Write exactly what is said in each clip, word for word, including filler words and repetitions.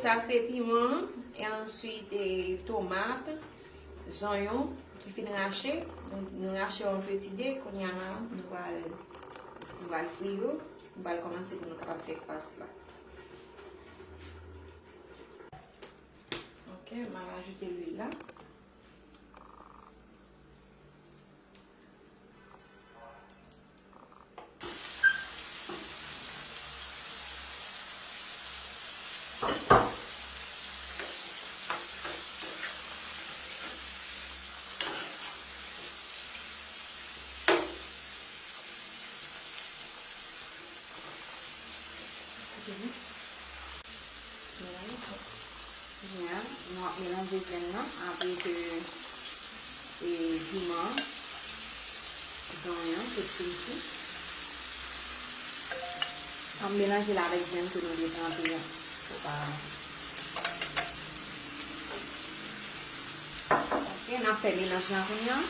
Sa se piman, e answit e tomat, zonyon ki fin rache. Nou, nou rache yo an peti de, kounye a la, nou pral, nou pral fri yo, nou pral kòmanse pou nou kapab fè fas la. Ok, m ap ajoute lwil la. Kounye a, nou ap melanje vyann nan avèk, e, piman, zonyon, tout fin fri. N ap melanje l avèk vyann ke nou te tranpe a. Fò pa Ok, n ap fè melanj lan kounye a.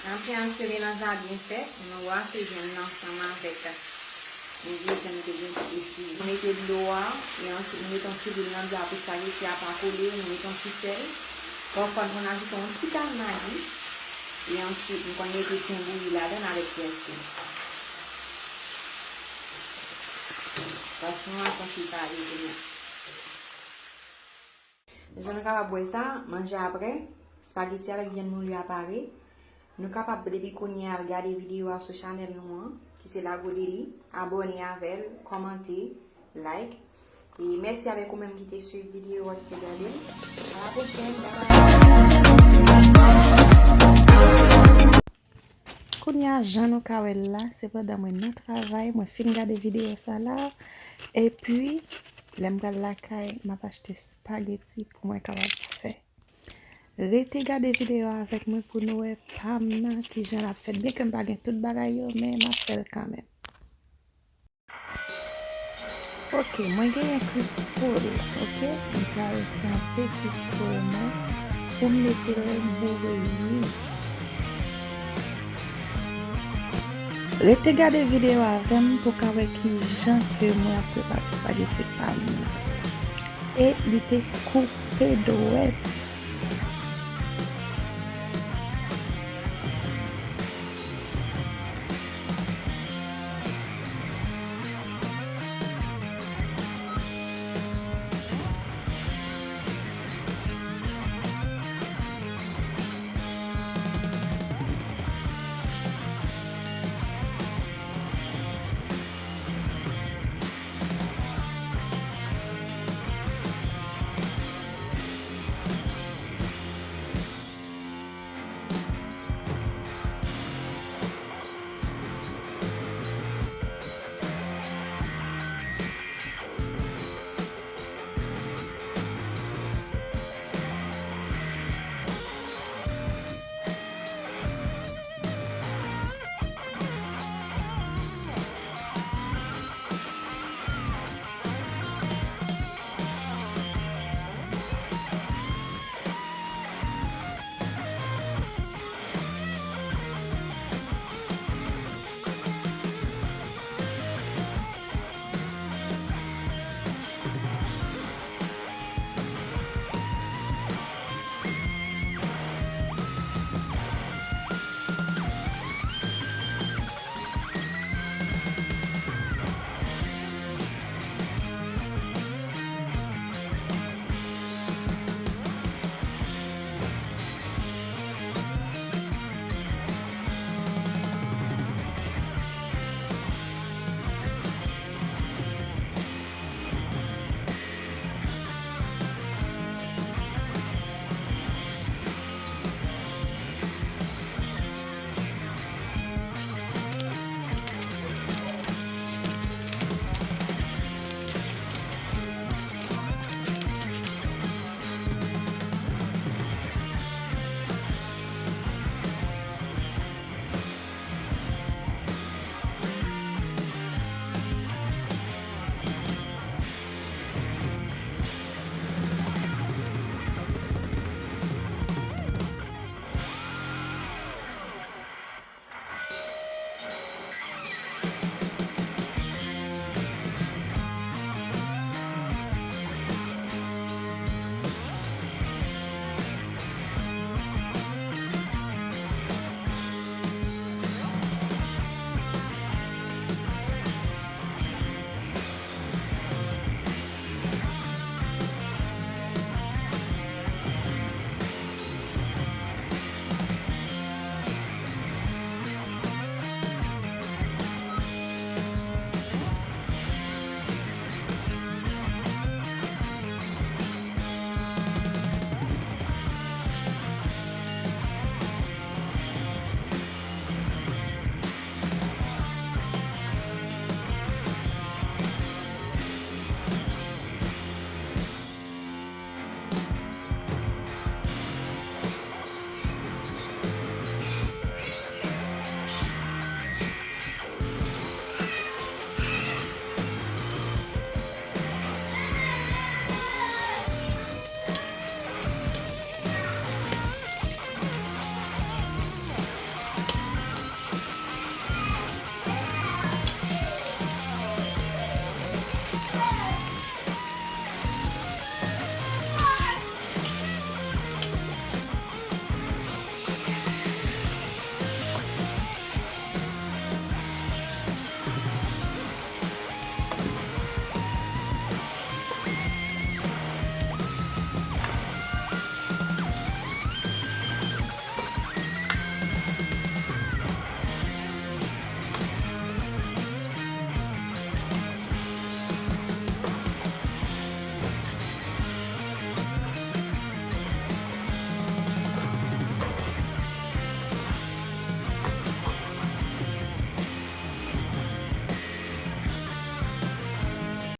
N ap fè anse melanj la byen fèt. Nou brase vyann nan ansanm avèk nou vye vyann nou te gen pou fri. Nou mete dlo a, e answit nou mete yon ti lwil nan dlo a pou espageti a pa kole, nou mete yon ti sèl. Pafwa nou konn ajoute yon ti kal magi, e answit nou konn mete pen bouyi ladan l avèk pyès tou. Pwason an sanse pare kounye a. Jan nou kapab wè sa, manje a prè, espageti avèk vyann mouli a pare. Nou kapab depi kounye a al gade videyo a sou chanèl nou an, ki se Lago Deli. Abòne avè l, kòmante, like. E mèsi avèk ou menm ki te swiv videyo a, ki te gade l. A la pwochèn, bye bye. Kounye a, jan nou ka wè l la, se pandan mwen nan travay, mwen fin gade videyo sa la. Epi, lè m pral lakay, m ap achte espageti pou mwen kapab fè. Rete gade videyo a avèk mwen pou nou wè pa m nan kijan l ap fèt. Byenke m pa gen tout bagay yo, men m ap fè l kanmenm. Ok, mwen genyen Crisp-a-Rolls, ok? M pral tranpe Crisp-a-Rolls mwen pou m mete l boure wi. Rete gade videyo avè m pou w ka wè kijan ke mwen ap prepare espageti pa m nan. E li te koupe dwèt.